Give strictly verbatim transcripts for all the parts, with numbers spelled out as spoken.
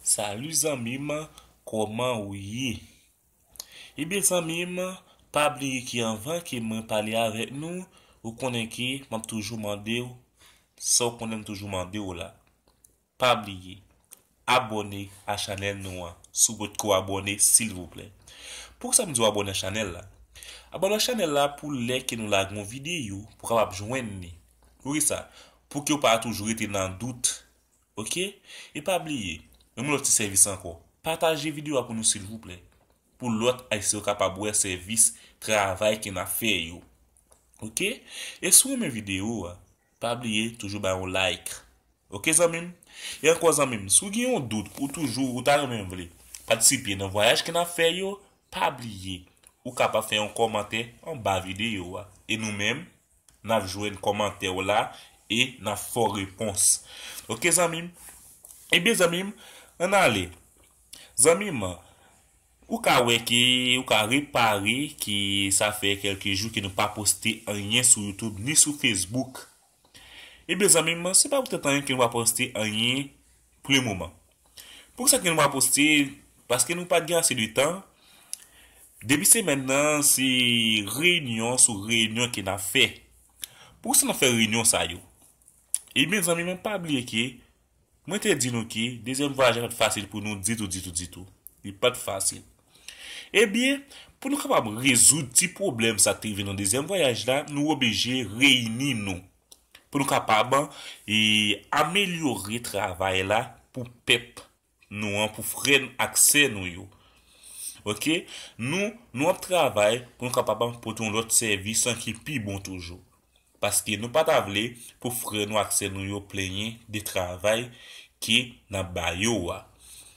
Salut zanmi m, kòman ou ye? Ebyen zanmi m, pa bliye ke anvan ke mwen pale avèk nou, ou konnen ke m ap toujou mande w sa w konnen m toujou mande w la. Pa bliye, abòne a chanèl nou an, si w potko abòne, silvouplè. Poukisa m di w abòne a chanèl la? Abòne a chanèl la pou lè ke nou lage yon videyo, pou w kapab jwenn li. Poukisa? Pou ke w pa toujou rete nan dout. Oke? E pa bliye, menm lòt ti sèvis ankò. Pataje videyo a pou nou silvouplè. Pou lòt Ayisyen yo kapab wè sèvis travay ke n ap fè yo. Oke? E si w renmen videyo a, pa bliye toujou bay yon like. Oke zanmi m? E ankò zanmi m, si w gen yon dout ou toujou ou ta renmen vle patisipe nan vwayaj ke n ap fè yo, pa bliye, ou kapab fè yon kòmantè anba videyo a. E nou menm, n ap jwenn kòmantè w la e n ap fè w repons. Oke zanmi m? Ebyen zanmi m, ann ale. Zanmi m, ou ka wè ke, ou ka repare ke sa fè kèlke jou ke nou pa poste anyen sou YouTube ni sou Facebook. Ebyen zanmi m, se pa poutèt anyen ke nou pa poste anyen pou le moman. Poukisa ke nou pa poste? Paske nou pa t gen ase de tan. Depi semèn nan, se reyinyon sou reyinyon ke n ap fè. Poukisa n ap fè reyinyon sa yo? Ebyen zanmi m, pa bliye ke mwen te di nou ke dezyèm vwayaj la pa t fasil pou nou ditou, ditou, ditou. Li pa t fasil. Ebyen, pou nou kapab rezoud ti pwoblèm sa k te rive nan dezyèm vwayaj la, nou oblije reyini nou pou nou kapab e, amelyore travay la pou pèp nou an, pou frè n ak sè nou yo. Oke? Nou, nou ap travay pou nou kapab pote yon lòt sèvis ki pi bon toujou. Paske nou pa ta vle pou frè nou ak sè nou yo plenyen de travay ke n ap ba yo a.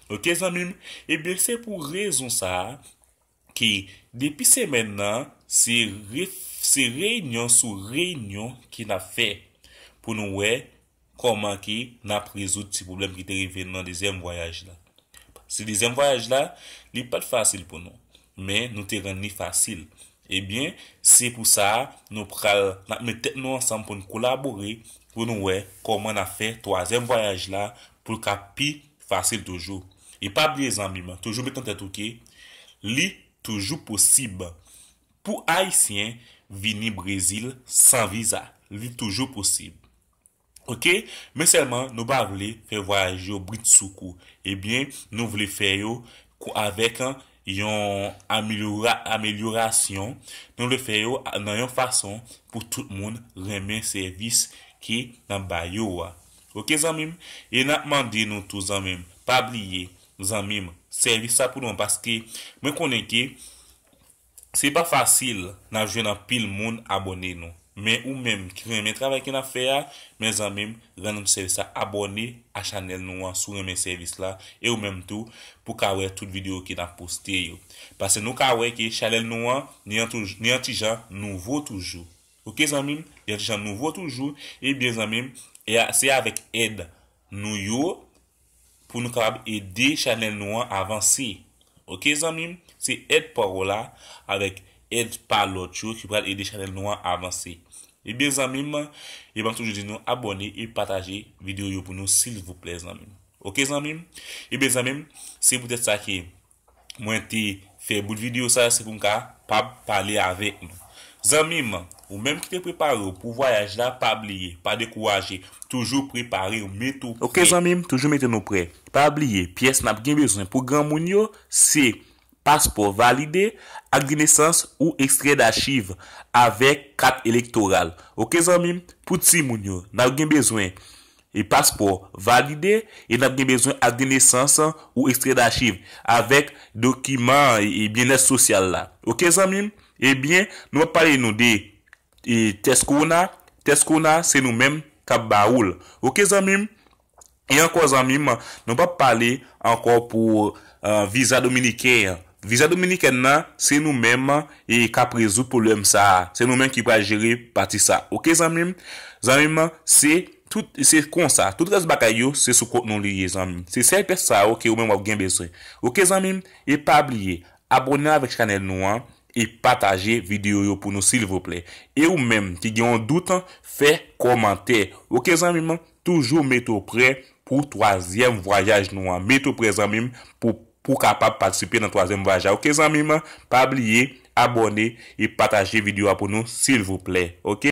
Oke, zanmi m? Ebyen, se pou rezon sa a ke depi semèn nan, se re-, se reyinyon sou reyinyon ke n ap fè pou nou wè kòman ke n ap rezoud ti pwoblèm ki te rive n nan dezyèm vwayaj la. Se dezyèm vwayaj la, li pa t fasil pou nou, men nou te rann li fasil. Ebyen, se pou sa a, nou pral, n ap met tèt nou ansanm pou n kolabore, pou nou wè kòman n ap fè twazyèm vwayaj la pou l ka pi fasil toujou. E pa bliye zanmi m, toujou met nan tèt ou ke li toujou posib pou Ayisyen vini Brezil san viza. Li toujou posib. Oke? Men sèlman, nou pa vle fè vwayaj yo britsoukou. Ebyen, nou vle fè yo kou-, avèk yon amelyora-, amelyorasyon. Nou vle fè yo a-, nan yon fason pou tout moun renmen sèvis ke n ap ba yo a. Oke, zanmi m? E n ap mande nou tou, zanmi m, pa bliye, zanmi m, sèvis sa pou nou, paske mwen konnen ke se pa fasil n ap jwenn anpil moun abòne nou. Men ou menm ki renmen travay ke n ap fè a, men zanmi m, rann nou sèvis la, abòne a chanèl nou an si w renmen sèvis la, e ou menm tou, pou w ka wè tout videyo ke n ap poste yo. Paske nou ka wè ke chanèl nou an, ni an touj-, ni an ti jan nouvo toujou. Oke, zanmi m? Ni an ti jan nouvo toujou. Ebyen, zanmi m, e a, se avèk èd nou yo, pou nou kapab ede chanèl nou an avanse. Oke, zanmi m? Se èd pa w la avèk èd pa lòt yo ki pral ede chanèl nou an avanse. Ebyen, zanmi m, e m ap toujou di nou abòne e pataje videyo yo pou nou, silvouplè, zanmi m. Oke, zanmi m? Ebyen, zanmi m, se poutèt sa ke mwen te fè bout videyo sa, se pou m kapab pale avèk nou. Zanmi m, ou menm ki te prepare w pou vwayaj la, pa bliye, pa dekouraje, toujou prepare w, mete w prè. Oke, zanmi m, toujou mete nou prè. Pa bliye, pyès n ap gen bezwen pou granmoun yo, se paspò valide, ak de nesans ou ekstrè dachiv avèk kat elektoral. Oke, zanmi m, pou timoun yo, n ap gen bezwen e paspò valide, e n ap gen bezwen ak de nesans ou ekstrè dachiv avèk dokiman e, e byennèt sosyal la. Oke, zanmi m? Ebyen, nou ap pale nou de, e, tès kowona. Tès kowona, se nou menm k ap ba ou l. Oke, zanmi m? E ankò, zanmi m, nou p ap pale ankò pou, e, viza dominiken an. Viza dominikèn nan, se nou menm, e, k ap rezoud pwoblèm sa a. Se nou menm ki pral jere pati sa. Oke, zanmi m? Zanmi m, se tout, se konsa. Tout rès bagay yo, se sou kont nou li ye, zanmi m. Se sèl pyès sa yo ke ou menm w ap gen bezwen. Oke, zanmi m? E pa bliye, abòne avèk chanèl nou an e pataje videyo yo pou nou, silvouplè. E ou menm ki gen yon dout, fè kòmantè. Oke, zanmi m? Toujou mete w prè pou twazyèm vwayaj nou an. Mete w prè zanmi m pou pou kapab patisipe nan twazyèm vwayaj la. Oke zanmi m, pa bliye abòne e pataje videyo a pou nou silvouplè. Oke?